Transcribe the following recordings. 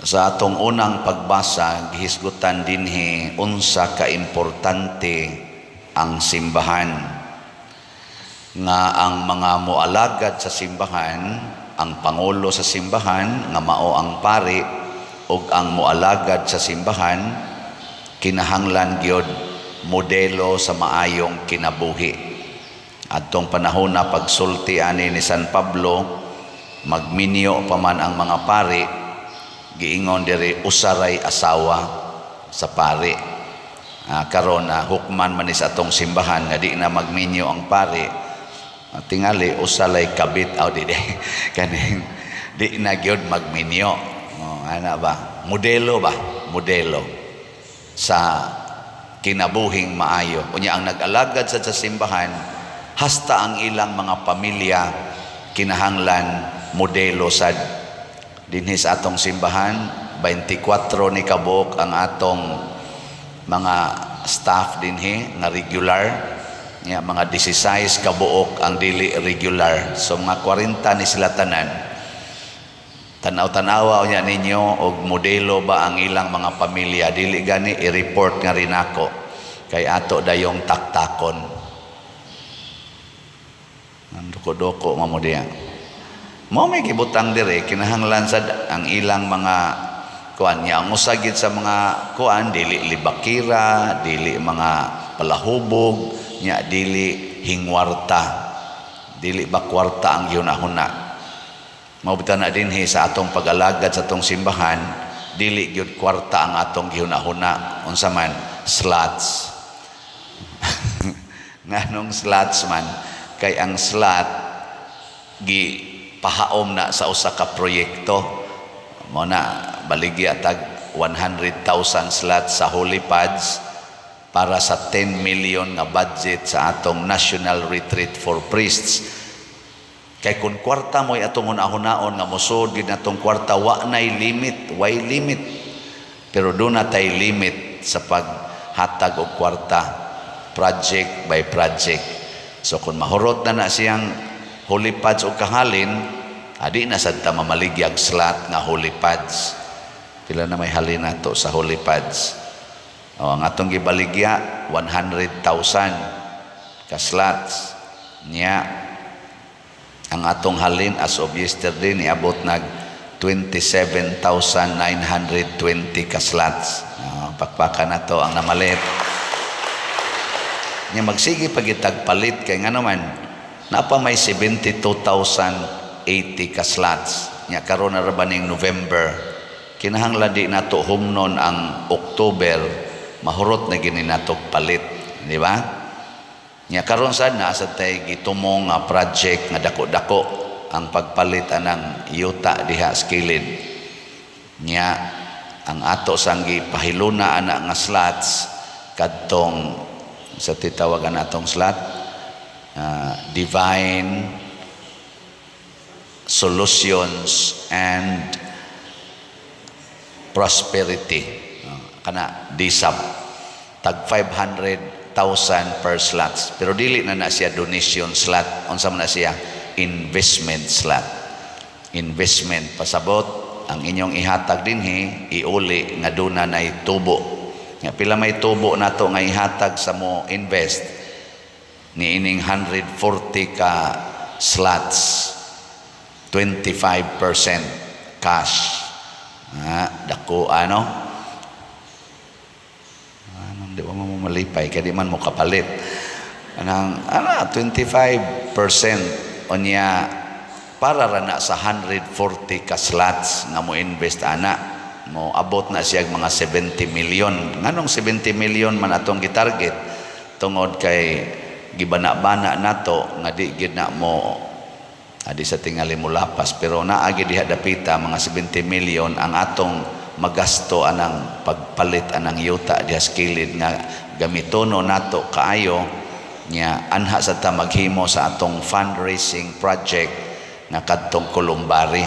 Sa atong unang pagbasa, gihisgutan dinhi unsa ka importante ang simbahan. Nga ang mga moalagad sa simbahan, ang pangulo sa simbahan nga mao ang pari ug ang moalagad sa simbahan kinahanglan gyud modelo sa maayong kinabuhi. Adtong panahon na pagsulti ani ni San Pablo, magminyo pa man ang mga pari, giingon diri usaray asawa sa pari. Karon hukman man ni sa atong simbahan nga di na magminyo ang pari. Tingali usalay kabit aw di kaning di na gyud magminyo. Oh, ana ba? Modelo ba? Modelo sa kinabuhing maayo. Unya ang nag-alagad sa simbahan, hasta ang ilang mga pamilya kinahanglan modelo sad. Dinhi sa atong simbahan, 24 ni kabuok ang atong mga staff dinhi nga regular. Nya mga 16 kabuok ang dili regular. So mga 40 ni sila tanan. Tanaw-tanawa unya ninyo og modelo ba ang ilang mga pamilya. Dili gani, i-report nga rin ako kay ato dayong taktakon. Ang doko-doko mamo diya. Mo may gibutang dire, kinahanglan sad ang ilang mga kuan niya. Ang usa gid sa mga kuan, dili libakira, dili mga palahubog, nya dili hingwarta. Dili ba kwarta ang gihuna-huna. Mao bitaw na dinhi sa atong pag-alagad sa atong simbahan, dili gyud kwarta ang atong gihuna-huna. Unsa man? Slots. Nganong slots man? Kay ang slot gi pahaom na sa usa ka proyekto. Mo na baligya tag 100,000 slots sa Holy Pads para sa 10 million nga budget sa atong National Retreat for Priests. Kay kung kwarta mo'y atong hunahunahon nga mosud gid natong kwarta, wa nay limit, way limit. Pero duna tay limit sa paghatag og kwarta, project by project. So kung mahurot na na siyang Holy Pads og kahalin, adi na sad ta mamaligyag slot nga Holy Pads. Pila na may halin nato sa Holy Pads? O, ang atong gibaligya 100,000 ka slots. Nya ang atong halin as of yesterday niabot nag 27,920 ka slots. Pakpakan nato ang namalit. Nya magsige pagitag palit kay nga naman napa may 72,080 ka slots. Nya karon na ra ba ning November, kinahanglan di nato humnon ang October, mahurot na gini nato palit, di ba? Nya karon sad naa sad tay gitumong nga project nga dako-dako, ang pagpalit anang yuta diha sa kilid. Nya ang ato sang gipahiluna ana nga slots kadtong sa titawagan atong slot, Divine Solutions and Prosperity. Kana DSAP, tag 500,000 per slots, pero dili na na siya donation slot. Unsa man na siya? Investment slot, investment. Pasabot ang inyong ihatag dinhi, iuli nga duna nay tubo. Nga pila may tubo nato nga ihatag sa mo invest ni ining 140 ka slots? 25% cash. Dako ano? Anong di ba mo malipay kay di man mo kapalit. Anang ana 25% unya para ra na sa 140 ka slots nga mo invest ana, mo abot na siya mga 70 million. Nganong 70 million man atong gitarget? Tungod kay gibana-bana nato nga di gid na mo adi sa tingali mo lapas, pero naa gid diha dapita mga 70 million ang atong magasto anang pagpalit anang yuta diha sa kilid nga gamitono nato kaayo. Nya anha sa ta maghimo sa atong fundraising project nga kadtong Columbari.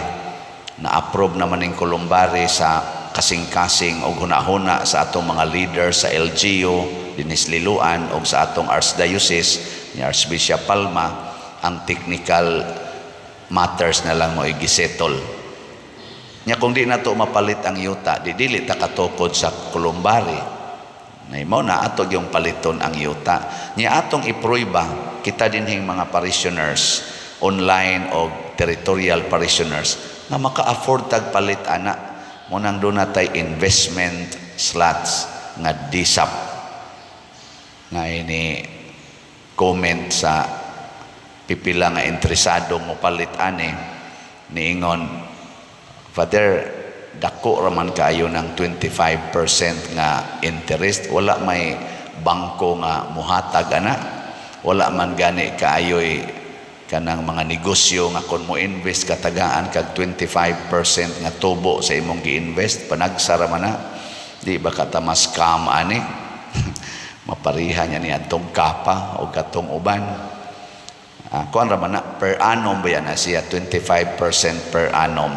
Na-approve naman ning Columbari sa kasing-kasing og hunahuna sa atong mga leaders sa LGU dinis Liloan og sa atong Archdiocese ni Archbishop Palma. Ang technical matters na lang mo igisettle. Nya kung di nato mapalit ang yuta, di dili ta katukod sa columbary. Na mao na ato yung paliton ang yuta. Nya atong ipruiba kita dinhing mga parishioners online o territorial parishioners nga maka-afford tag palit ana. Mao nang duna tay investment slots nga DSAP nga ini comment sa pipila nga interesado mo palit ani, niingon, "Father, dako raman kaayo ng 25% nga interest. Wala may bangko nga muhatag ana? Wala man gani kaayoy kanang mga negosyo nga kung mo invest katagaan kag 25% nga tubo sa imong gi-invest? Panagsa ra man na. Di ba ka ta ma-scam ani?" Mapariha niya ni atong kapa o katong uban. Kuan ra man na, per annum ba yan na siya, 25% per annum.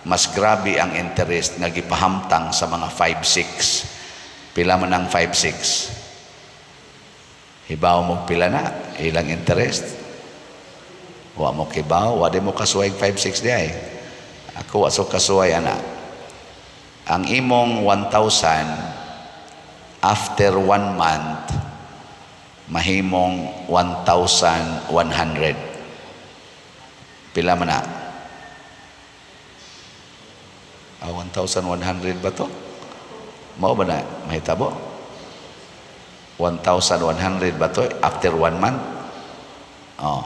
Mas grabe ang interest nga gipahamtang sa mga 5-6. Pila man ang 5-6? Hibaw mo pila na ilang interest? Wa mo kibaw, wa di mo kasuway 5-6 di ay. Ako wa so kasuway ana. Ang imong 1,000, after one month mahimong 1,100. Pila man na? Ah, 1,100 ba to? Mao ba na mahitabo? 1,100 ba to after one month? Oh.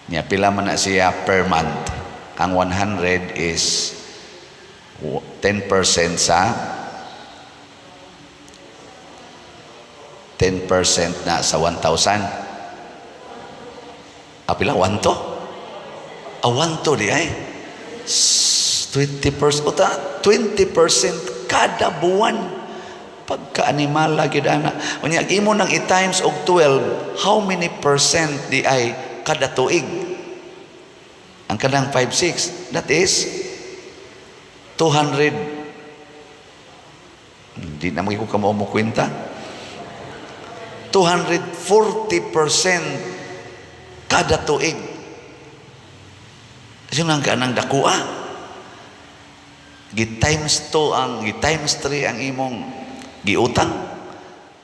Nya pila man na siya per month? Ang 100 is 10% sa 10% na sa 1,000. Ah, pila? 1 to? Ah, 1 to di ay. 20%. Uta, 20% kada buwan. Pagka-animala gid ana. Unya imo nang i-times og 12, how many percent di ay kada tuig? Ang kanang 5-6, that is 200. Hindi na ko kamo mo kwenta. 240% kada tuig. Yun ang kanang dakua. Gi times 2 ang, gi times 3 ang imong giutang.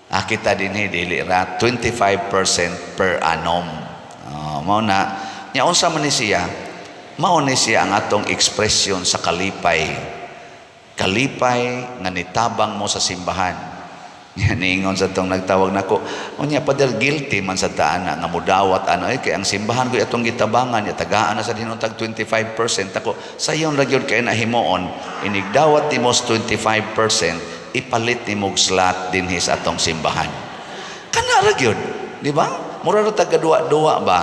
Ah, kita dinhi dili ra 25% per annum. Mao na nya unsa man ni siya? Mao ni siya ang atong ekspresyon sa kalipay. Kalipay nga nitabang mo sa simbahan. Niingon sa tong nagtawag nako, "Unya Father, guilty man sa taan nga mudawat ano eh, kay ang simbahan ko atong gitabangan ya tagaan na sa hinuon 25%." Ako, sayon ra gyud kay nahimuon, inigdawat nimo 25%, ipalit nimo og slot dinhi sa atong simbahan. Kana ra gyud, di ba? Mura ra tag duwa-duwa ba?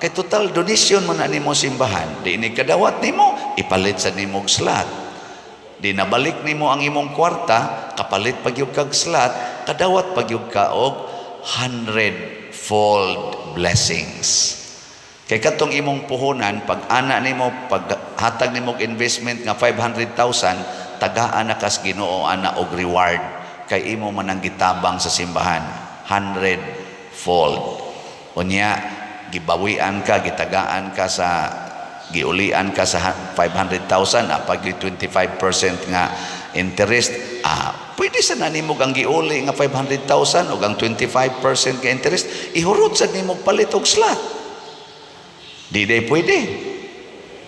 Kay total donation man na nimo simbahan, di inig kadawat nimo, ipalit sa nimo og slot. Di nabalik nimo ang imong kwarta, kapalit pa gyud kag slot, kadawat pa gyud ka og 100 fold blessings. Kay katong imong puhunan, pag ana nimo, pag hatag nimo og investment nga 500,000, tagaan na kas Ginoo ana og reward kay imo man ang gitabang sa simbahan, 100 fold. Unya gibawian ka, gitagaan ka sa giulian ka sa 500,000, pag 25% nga interest, pwede sa na nimo ang giuli nga 500,000 ug ang 25% nga interest ihurot sa nimo palit og slot. Di day pwede?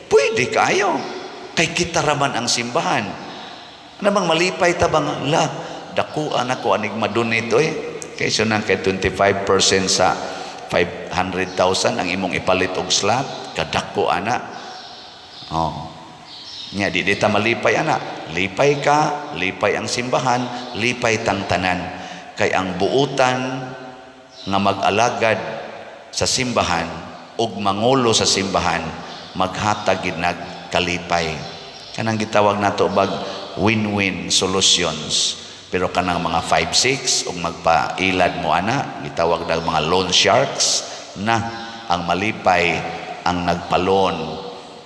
Pwede kayo kay kita raman ang simbahan. Ano bang malipay ta bang la dakuan ako anig madonate oy, kaysa nang kay 25% sa 500,000 ang imong ipalit og slot, kadako ana. Oh. Nya di ta malipay ana? Lipay ka, lipay ang simbahan, lipay tang tanan. Kay ang buutan nga mag-alagad sa simbahan ug mangulo sa simbahan maghatag gid nag kalipay. Kanang gitawag nato bag win-win solutions. Pero kanang mga 5-6 ug magpailad mo ana, gitawag nag mga loan sharks na ang malipay ang nagpa-loan,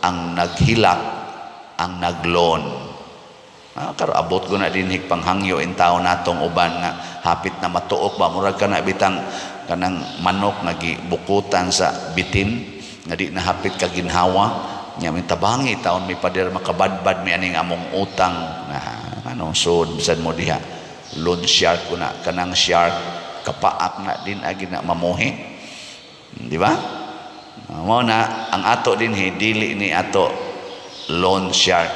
ang naghilak, ang nagloan. Karo abot ko na din panghangyo in tao natong uban nga hapit na matuok ba, murag kana bitang kanang manok nga gibukutan sa bitin nga di na hapit ka ginhawa. Nya may tabangi taon mi, pader, makabadbad mi aning among utang na ano. Sud bisan mo diha, loan shark ko na, kanang shark kapaak na din agi na mamuhi, di ba? Mao na ang ato dinhi, dili ni ato loan shark.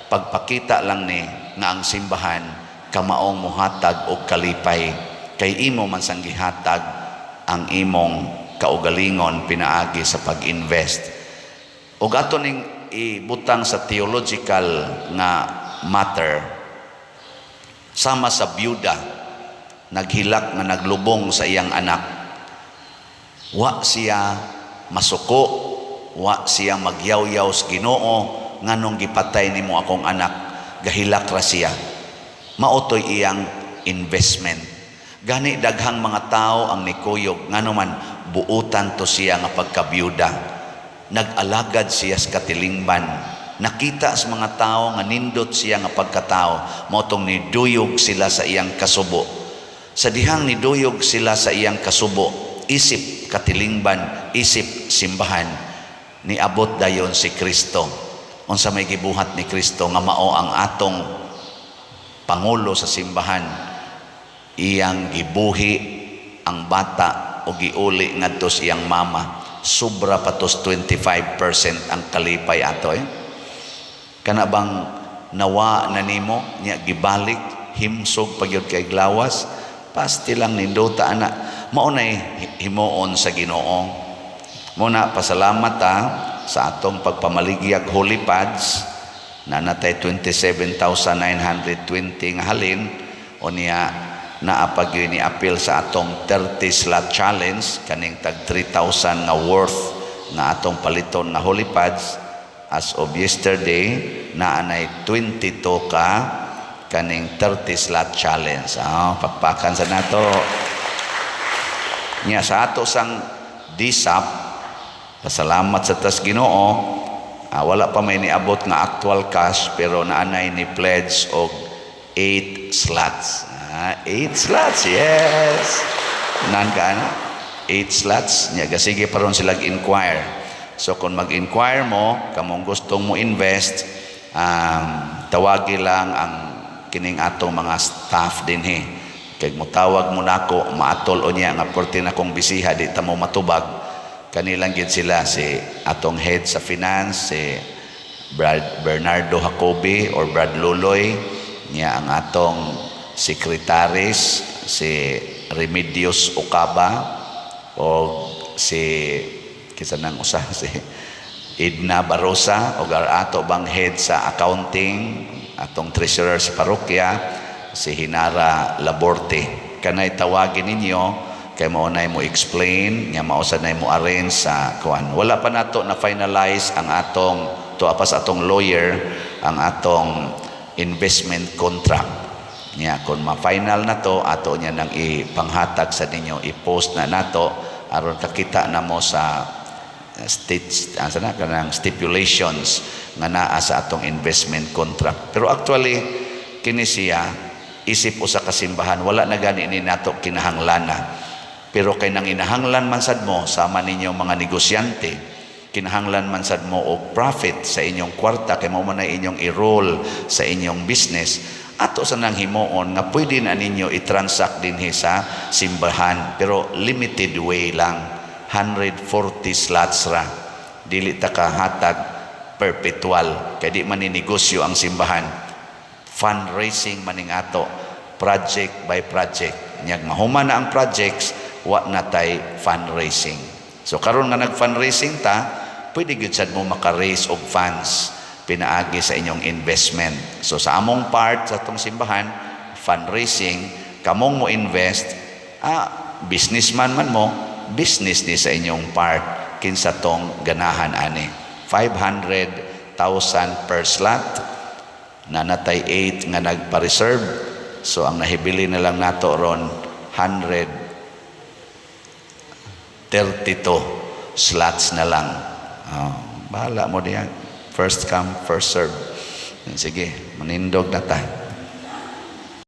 Pagpakita lang ni nga ang simbahan kamaong muhatag og kalipay kay imo man sang gihatag ang imong kaugalingon pinaagi sa pag-invest. Ug ato ning ibutang sa theological nga matter, sama sa byuda naghilak nga naglubong sa iyang anak, wa siya masuko, wa siya magyawyaw sa Ginoo, "Nganong gipatay nimo akong anak?" Gahilak ra siya. Mao toy iyang investment. Gani daghang mga tao ang nikuyog, ngano man buutan to siya nga pagkabyuda. Nag-alagad siya sa katilingban. Nakita sa mga tao nga nindot siya nga pagkatao, mao tong niduyog sila sa iyang kasubo. Sa dihang niduyog sila sa iyang kasubo, isip katilingban, isip simbahan, niabot dayon si Kristo. Unsa may gibuhat ni Kristo nga mao ang atong pangulo sa simbahan? Iyang gibuhi ang bata o giuli ngadto sa iyang mama. Sobra pa tos 25% ang kalipay ato eh. Kana bang nawa na nimo nya gibalik, himsog pa gyud kay glawas, pasti lang nindota ana. Mao nay himuon sa Ginoo. Mao na pasalamat ta sa atong pagpamaligyag holy pads na natay 27,920 nga halin. Unya naa pa gyud ni appeal sa atong 30 slot challenge, kaning tag 3,000 nga worth nga atong paliton nga holy pads. As of yesterday, naa nay 22 ka kaning 30 slot challenge. Ah, pakpakan sa nato. Nya sa ato sang DSAP, pasalamat sa tas Ginoo, wala pa may niabot nga actual cash, pero naanay ni pledge og 8 slots. Ah, 8 slots, yes. Nan ka na? 8 slots. Nya sige pa ron sila inquire. So kung mag-inquire mo, kamong gustong mo invest, tawagi lang ang kining atong mga staff dinhi. Kay mutawag mo nako, maatol o niya nga porte na kong bisiha, di ta mo matubag. Kanilang gid sila, si atong head sa finance, si Brad Bernardo Jacobi or Brad Luloy, niya ang atong secretaries, si Remedios Ocaba o si kinsa nang usa, si Edna Barosa, o ato bang head sa accounting, atong treasurer sa parokya, si Hinara Laborte. Kanay tawagin ninyo kay mao nay mo explain nga mao sad nay mo arrange sa kuan. Wala pa nato na finalize ang atong tuwa pa sa atong lawyer ang atong investment contract. Nya kung ma-final na to, ato niya nang ipanghatag sa ninyo, i-post na nato aron kakita na mo sa state asa na kanang stipulations nga naa sa atong investment contract. Pero actually kini siya isip usa ka simbahan, wala na gani ni nato kinahanglana. Pero kay nang inahanglan man sad mo, sama ninyong mga negosyante, kinahanglan man sad mo og profit sa inyong kwarta kay mao man na inyong i-roll sa inyong business. Ato sa nang himuon nga pwede na ninyo i-transact dinhi sa simbahan, pero limited way lang, 140 slots ra. Dili ta kahatag perpetual kay di man ni negosyo ang simbahan. Fundraising maning ato, project by project. Nyag mahuman na ang projects, wa na tay fundraising. So karon nga nag-fundraising ta, pwede gyud sad mo maka-raise og funds pinaagi sa inyong investment. So sa among part sa atong simbahan, fundraising. Kamong mo invest, businessman man mo, business ni sa inyong part kinsa tong ganahan ani. 500,000 per slot na natay 8 nga nagpa-reserve. So ang nahibili na lang nato ron, 132 slots na lang. Oh, bahala mo diyan. First come, first serve. Sige, manindog na ta.